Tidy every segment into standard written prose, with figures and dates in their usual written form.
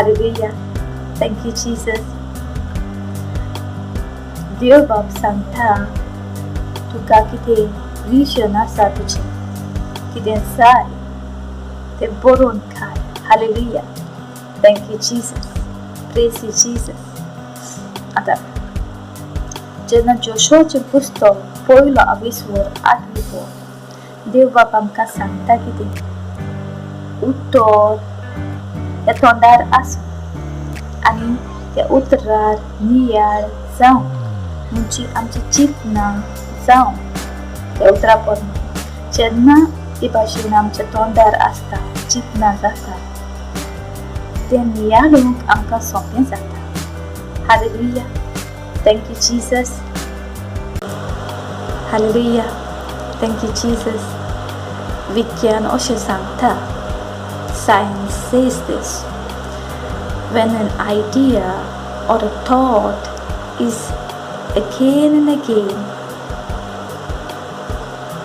Hallelujah, thank you Jesus. देव बाप सांगता तुका कितें विजन आसा, तुजें कितें जाय तें बरोवन काड. Hallelujah, thank you Jesus, praise you Jesus. आतां जेन्ना जोशुआचें पुस्तक पयलो आविस्वर आठवी वर, देव बाप आमकां सांगता कितें, उतर ह्या तोंडार आसूं आनी त्या उतरार नियाळ जावं, म्हणजे आमची चिंतना जावं त्या उतरा प्रमाण. जेन्ना ते भाशेन आमच्या तोंडार आसता, चिंतना जाता, तें नियाळूंक आमकां सोंपें जाता. Hallelujah, thank you Jesus. Hallelujah, thank you Jesus. विज्ञान अशें सांगता, science says this, when an idea or a thought is again and again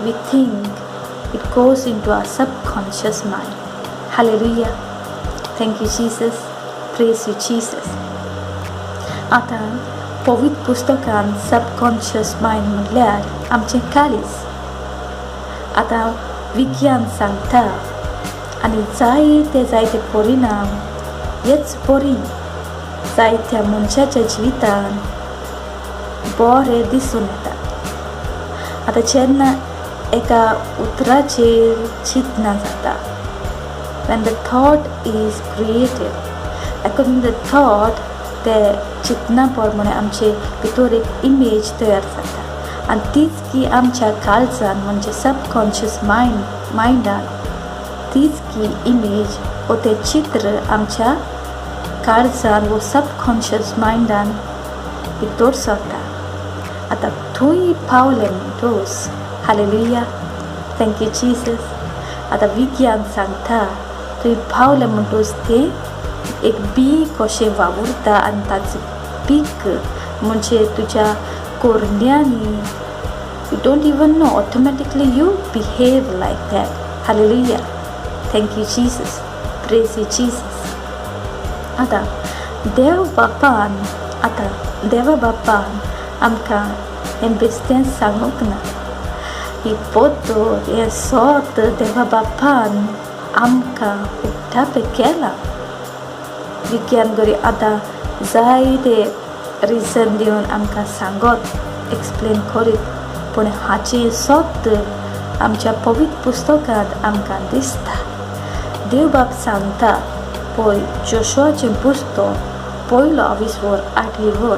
we think, it goes into our subconscious mind. Hallelujah. Thank you, Jesus. Praise you, Jesus. आतां पवित्र पुस्तकान subconscious mind म्हणल्यार आमचें काळीज. आतां विज्ञान सांगता आनी जायते जायते परिणाम हेच परी जायत्या मनशाच्या जिवितान बरे दिसून येता. आतां जेन्ना एका उतराचेर चिंतना जाता, when the thought is created, according to the thought, ते चिंतना प्रमाणे आमचे भितर एक इमेज तयार जाता आनी तीच की आमच्या काळजान, म्हणजे सबकॉन्शियस मायंडान तीच की इमेज वो तें चित्र आमच्या काळजान वो सबकॉन्शियस मायंडान भितर सरता. आतां थंय पावलें म्हणटूच, हालेलुया, thank you Jesus. आतां विज्ञान सांगता, थंय पावलें म्हणटूच तें एक बी कशें वावुरता आनी ताचें पीक म्हणजे तुज्या कोरण्यांनी, you don't even know, automatically you behave like that. Hallelujah, thank you Jesus, praise you Jesus. आतां देव बापान, आतां देवा बापान आमकां हें बेश्टें सांगूंक ना. ही पद्दत, हें सत देवा बापान आमकां उक्तापें केलां. विज्ञान गरी आतां जायते रिजन दिवन आमकां सांगत, एक्सप्लेन करीत, पूण हाचें सत आमच्या पवित्र पुस्तकांत आमकां दिसता. देव बाप सांगता, पळय जोशुआचें पुस्तक पयलो आविस्वर आठवी वर,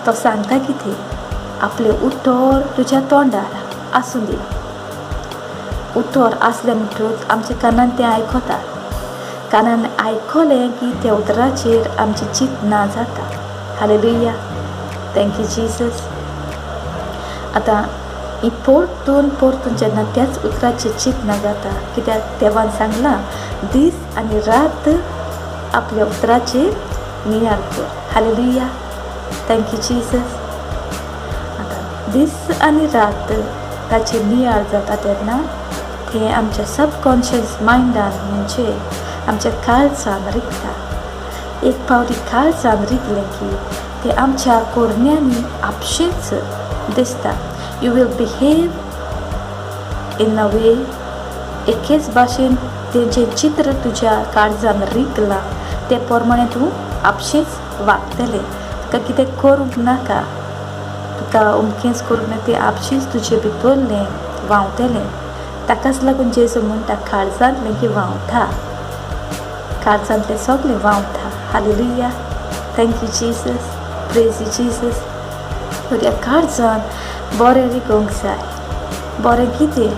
तो सांगता कितें, आपलें उतर तुज्या तोंडार आसूं दी. उतर आसलें म्हणटकूच आमच्या कानान तें आयकता. कानान आयकलें की त्या उतराचेर आमची चिंतना जाता. Hallelujah, thank you Jesus. आतां ही परतून परतून जेन्ना त्याच उतराचेर चिंतना जाता, कित्याक देवान सांगलां, दीस आनी रात आपल्या उतराचेर नियाळ कर. Hallelujah, thank you Jesus. आतां दीस आनी रात ताचेर नियाळ जाता तेन्ना तें आमच्या सबकॉन्शियस मायंडान, म्हणजे आमच्या काळजान रिगता. एक फावटी काळजान रिगलें की तें आमच्या कोरण्यांनी आपशेच दिसता. You will behave in a way, एकेच भाशेन तें जें चित्र तुज्या काळजान रिगलां ते प्रमाणे तूं आपशेच वागतलें. तुका कितें करूंक नाका, तुका अमकेंच करूंक ना, तें आपशींच तुजे भितरलें व्हांवतलें. ताकाच लागून जेजू म्हणटा, काळजांतलें की व्हांवता, काळजांतलें सगळें व्हांवता. Hallelujah, thank you Jesus, praise you Jesus. तुज्या काळजान बरें रिगोवंक जाय. बरें कितें?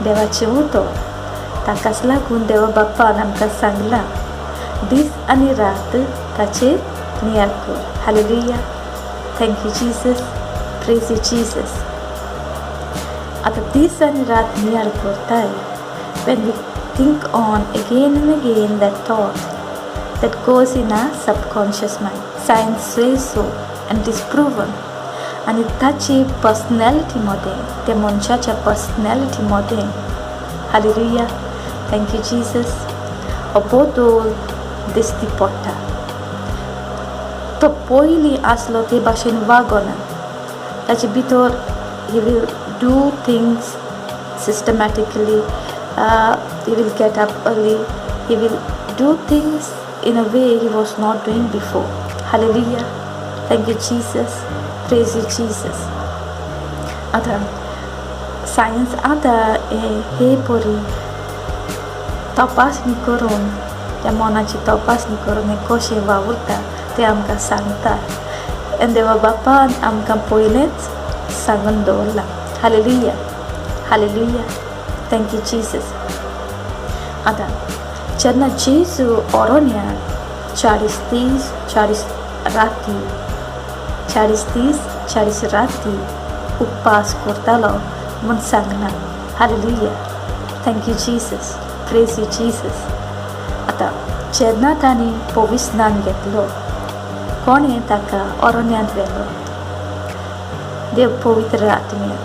देवाचें उतर. ताकाच लागून देवा बाप्पान आमकां सांगलां, दीस आनी रात ताचेर नियाळ कर. Hallelujah, thank you Jesus, praise you Jesus. आतां दीस आनी रात नियाळ करताय, when we think on again and again that thought that goes in our subconscious mind. Science says so and it is proven. आनी ताची पर्सनॅलिटी मदें, त्या मनशाच्या पर्सनॅलिटी मदें, hallelujah, thank you Jesus, हो बदल दिश्टी पडटा. तो पयलीं आसलो ते भाशेन वागना. ताचे भितर he will do things systematically, he will get up early, he will do things in a way he was not doing before. Hallelujah. Thank you Jesus, praise you Jesus. आतां सायन्स आतां हे परी तपासणी करून, त्या मनाची तपासणी करून हें कशें वावुरता तें आमकां सांगता. आनी देवा बापान आमकां पयलेंच सांगून दवरलां. Hallelujah, hallelujah. Thank you Jesus. आतां जेन्ना जेजू ओरोन्याक 40 दीस 40 राती, 40 दीस 40 राती उपास करतालो म्हूण सांगना. Hallelujah. Thank you Jesus, praise you Jesus. आतां जेन्ना तांणी पविस्नान घेतलो, कोणें ताका अरण्यांत व्हेलो? देव पवित्र आत्म्या.